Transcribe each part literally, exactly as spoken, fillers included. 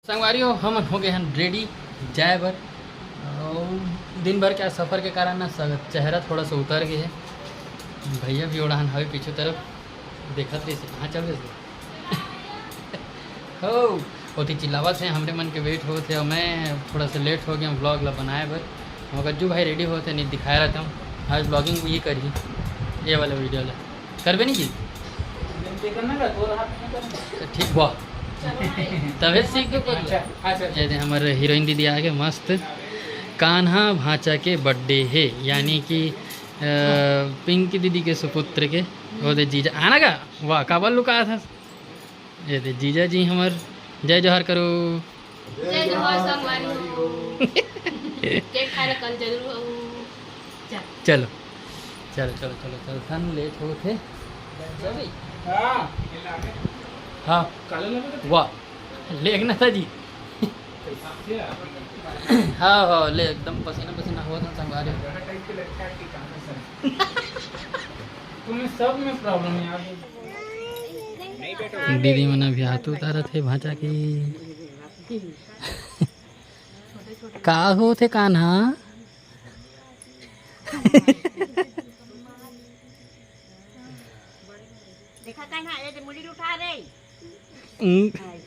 संगवारी हो, हमन हो गए हन ready जाए बर। अउ दिन भर के सफर के कारण ना स-, चेहरा थोड़ा सा उतर गए हे। भैया भी ओढ़ान हवे पीछू तरफ, देखत रहिस कहाँ चल रहिस। हो, ओती चिल्लावत हे, हमरे मन के wait होत हे, अउ मैं थोड़ा सा late हो गया vlog ला बनाए बर। मगर जो भाई ready होत हे, नहीं दिखाए रहता हूँ, आज vlogging भी ये करी, ये वाला video ला। करबे नहीं जी? ठीक बा। तबे सीख के बोल। अच्छा, अच्छा, अच्छा। ये दे हमर हीरोइन दीदी आगे मस्त। कान्हा भांचा के birthday हे, यानी कि, अ, पिंकी दीदी के सुपुत्र के, वो दे जीजा आना का? वाह, काबर लुकात हस? ये दे जीजा जी हमर, जय जोहार करो। जय जोहार संगवारी हो। केक खाए ला कल जरूर आऊ। चल। चलो, चलो, चलो, चलो, चल, थन लेट होत हे। हाँ। हाँ। वाह, लेख ना था जी। हाँ, हाँ, ले, एकदम पसीना पसीना होत हे संगवारी। तुम्हें सब में problem है यार। दीदी मन अभी हाथ उतारत हे भांचा के। का होत हे कान्हा? देखा कान्हा, ये दे मुड़ी उठा रे। हम्म। ऐसे।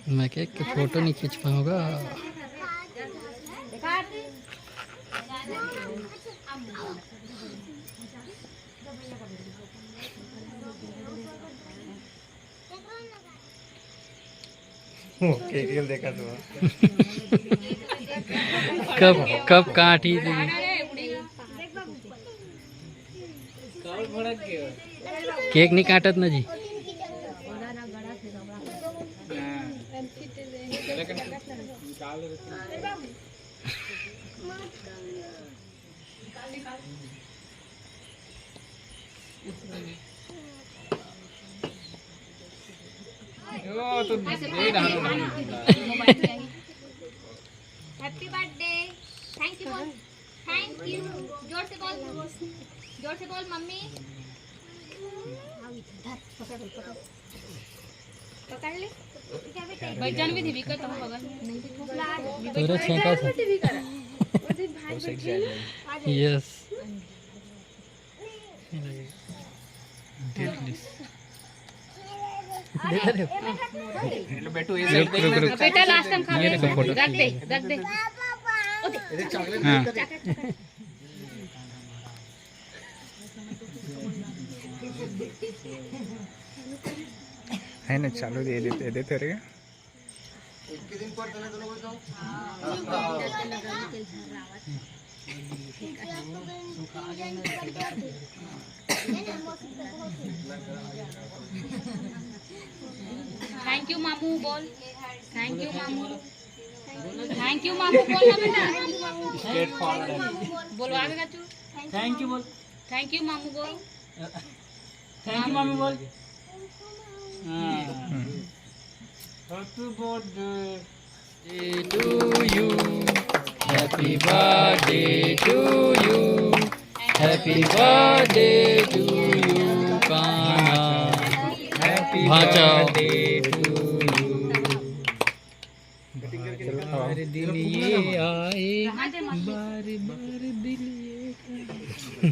मैं केक के फोटो नहीं खींच पाऊंगा। देखा आरती। केक देखा तो। कब, कब काटी थी? केक नहीं काटत ना जी। वो तो दे रहा हूँ। Happy birthday। Thank you बोल। Thank you। जोर से बोल। जोर से बोल मम्मी। पकड़ ले। भाई जान भी थी विकट हम बगल में। नहीं तो थोड़ा छेंका सा। Yes। बेटा लास्ट टाइम खा ले। रख दे, रख दे। हाँ। है ना, चालू दे देते, देते रहेगा। Thank you मामू बोल। Thank you मामू। Thank you मामू बोल ना बेटा। Straight forward है। बोलो आगे बच्चों। Thank you बोल। Thank you मामू बोल। Thank you मामू बोल। हाँ। Happy birthday to you। Happy birthday to you। Happy birthday to you Kanha. Happy भांचा। Birthday to you। हर दिन ये आए, बार बार दिल ये कहे।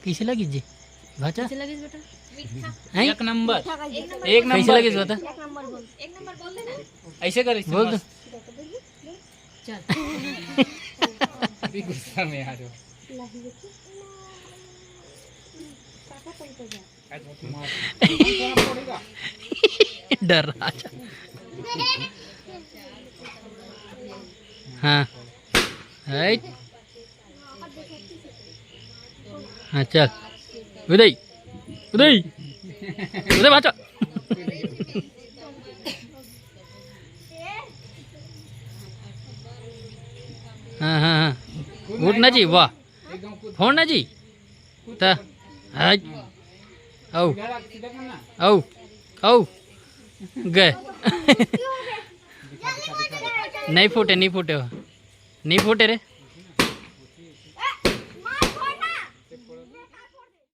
कैसे लगिस जी भांचा? कैसे लगिस बेटा? हैं? एक नंबर। एक नंबर। कैसे लगिस बता? एक नंबर बोल। एक नंबर बोल देना। ऐसे कर, ऐसे बोल दो। मस्त। चल। अभी गुस्सा में आ जाओ। डर रहा था। हाँ। राइट। हाँ, चल। उदय। उदय। उदय, बाचा। हाँ, हाँ, हाँ। उठ ना जी, वाह। फोड़ ना जी। त, हाय। औ। औ। औ। गए। नहीं फूटे, नहीं फूटे हो। नहीं फूटे रे।